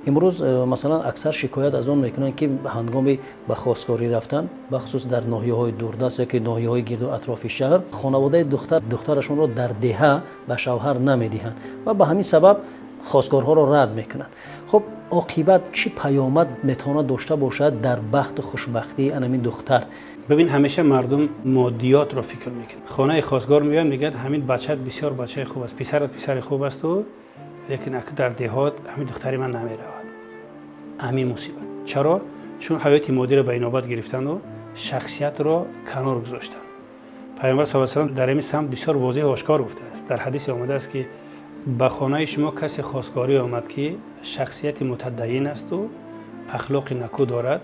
Имрӯз масалан аксар шикоят аз он мекунанд, ки ҳангоми ба хостгорӣ рафтан, бахусус дар ноҳияҳои дурдаст ё ки ноҳияҳои гирду атрофи шаҳр, хонаводаи духтар духтарашонро дар деҳа ба шавҳар намедиҳанд ва ба ҳамин сабаб хостгорҳоро рад мекунанд. Хуб, оқибат чӣ паёмад метавонад дошта бошад дар бахту хушбахтии анамин духтар? Бибин, ҳамеша мардум моддиётро фикр мекунад. Хонаи хостгор меояд, мегӯяд: ҳамин бачат бисёр бачаи хуб аст, писарат писари хуб асту, лекин ака дар деҳот ҳамин духтари ман намеравад. Ҳамин мусибат чаро? Чун ҳаёти моддиро ба инобат гирифтанду шахсиятро канор гузоштанд. Пайғамбар саллаллоҳу алайҳи васаллам дар ҳамин самт бисёр возеҳу ошкор гуфтааст. Дар ҳадисе омадааст, ки ба хонаи шумо касе хостгорӣ омад, ки шахсияти мутадайин асту ахлоқи наку дорад,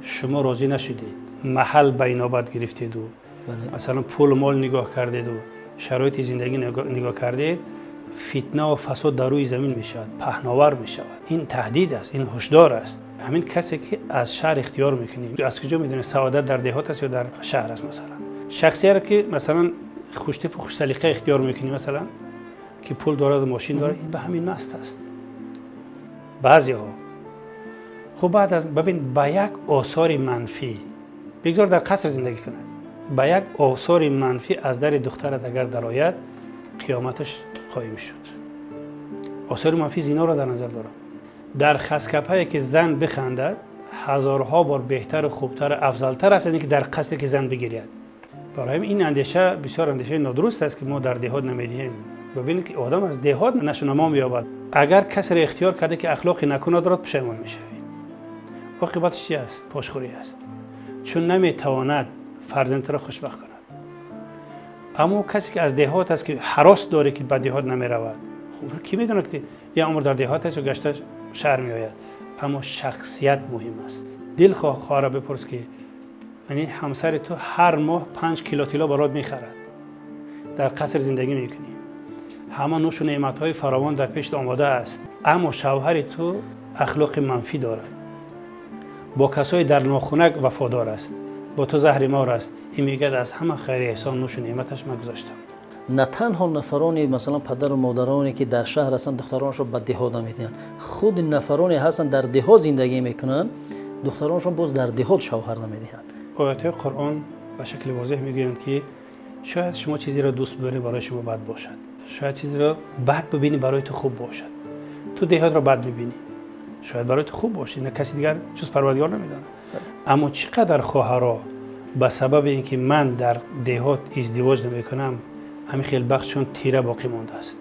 шумо розӣ нашудед, маҳал ба инобат гирифтеду, масалан, пулу мол нигоҳ кардеду, шароити зиндагӣ нигоҳ кардед, фитнаву фасод дар рӯи замин мешавад, паҳновар мешавад. Ин таҳдид аст, ин ҳушдор аст. Ҳамин касе ки аз шаҳр ихтиёр мекунӣ, аз куҷо медонӣ саодат дар деҳот аст ё дар шаҳр аст? Масалан, шахсияро ки масалан хуштипу хушсалиқа ихтиёр мекунӣ, масалан, ки пул дораду мошин дорад, ин ба ҳамин маст аст баъзеҳо. Хуб, баъд аз бибин, ба як осори манфӣ, бигзор дар қаср зиндагӣ кунад, ба як осори манфӣ аз дари духтарат агар дарояд, қиёматаш қоим шуд. Осори манфӣ зиноро дар назар дорам. Дар хаскапае ки зан бихандад, ҳазорҳо бор беҳтару хубтару афзалтар аст аз ин ки дар қасре ки зан бигиряд. Барои ҳамин ин андеша бисёр андешаи нодуруст аст, ки мо дар деҳот намедиҳем. Бибинед, ки одам аз деҳот нашунамо меёбад. Агар касеро ихтиёр карда, ки ахлоқи наку надорад, пушаймон мешавӣ. Оқибаташ чи аст? Пошхӯрӣ аст, чун наметавонад фарзандро хушбахт кунад. Аммо касе ки аз деҳот аст, ки ҳарос дорӣ, ки ба деҳот намеравад, ки медонад, ки як умр дар деҳот аст ё гашта шаҳр меояд, аммо шахсият муҳим аст. Дилхоҳ хоҳара бипурс, ки яъне ҳамсари ту ҳар моҳ 5 кило тилло барот мехарад, дар қаср зиндагӣ мекунӣ, ҳама нӯшу неъматҳои фаровон дар пешт омода аст, аммо шавҳари ту ахлоқи манфӣ дорад, бо касои дар нохунак вафодор аст, бо ту заҳри мор аст. Ин мегӯяд: аз ҳама хайри эҳсон, нӯшу неъматаш ман гузоштам. На танҳо нафароне, масалан, падару модароне, ки дар шаҳр ҳастанд, духтаронашро ба деҳот намедиҳанд, худи нафароне ҳастанд, дар деҳот зиндагӣ мекунанд, духтаронашон боз дар деҳот шавҳар намедиҳанд. Оятҳои Қуръон ба шакли возеҳ мегӯянд, ки шояд шумо чизеро дӯст бидоред, барои шумо бад бошад, шояд чизеро бад бибинӣ, барои ту хуб бошад. Ту деҳотро бад мебинӣ, шояд барои ту хуб бошад. Ина каси дигар ҷуз Парвардигор намедонад. Аммо чӣ қадар хоҳаро ба сабаби ин ки ман дар деҳот издивоҷ намекунам, ҳамин хел бахтшон тира боқӣ мондааст.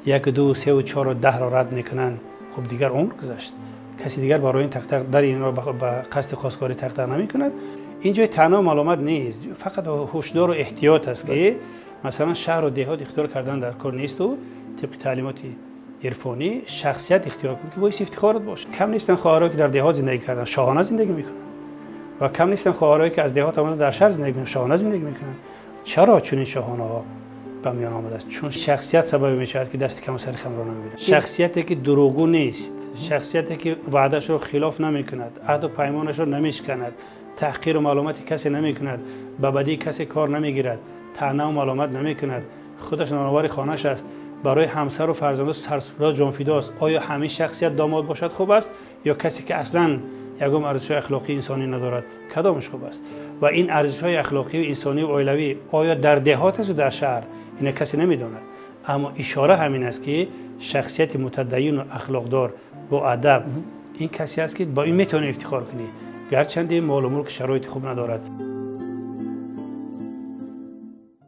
Як, ду, севу чору 10-ро рад мекунанд. Хуб, дигар умр гузашт, каси дигар барои ин тақтақ дар инро ба қасди хостгорӣ тақтақ намекунад. Ин ҷои таъна маломат нест, фақат ҳушдору эҳтиёт аст, ки масалан шаҳру деҳот ихтиёр кардан дар кор несту тибқи таълимоти ирфонӣ шахсият ихтиёр кун, ки боиси ифтихорат бошад. Кам нестанд хоҳарое, ки дар деҳот зиндагӣ карданд, шоҳона зиндагӣ мекунанд, ва кам нестанд хоҳарое, ки аз деҳот омада дар шаҳр зиндагӣ мекунанд, шоҳона зиндагӣ мекунанд. Чаро чунин шоҳонаҳо ба миён омадааст? Чун шахсият сабаби мешавад, ки дасти каму сари хамро намебинад. Шахсияте, ки дурӯғгӯ нест, шахсияте, ки ваъдашро хилоф намекунад, аҳду паймонашро намешиканад, таҳқиру маломати касе намекунад, ба бадии касе кор намегирад, таънаву маломат намекунад, худаш нонавари хонаш аст, барои ҳамсару фарзанду сарсупурда, ҷонфидост. Оё ҳамин шахсият домод бошад хуб аст ё касе, ки аслан ягон арзишҳои ахлоқии инсонӣ надорад? Кадомаш хуб аст? Ва ин арзишҳои ахлоқию инсонию оилавӣ оё дар деҳот аст ё дар шаҳр? Ина касе намедонад. Аммо ишора ҳамин аст, ки шахсияти мутадайину ахлоқдор, бо адаб, ин касе аст, ки бо ин метавонӣ ифтихор кунӣ, гарчанде молу мулк, шароити хуб надорад.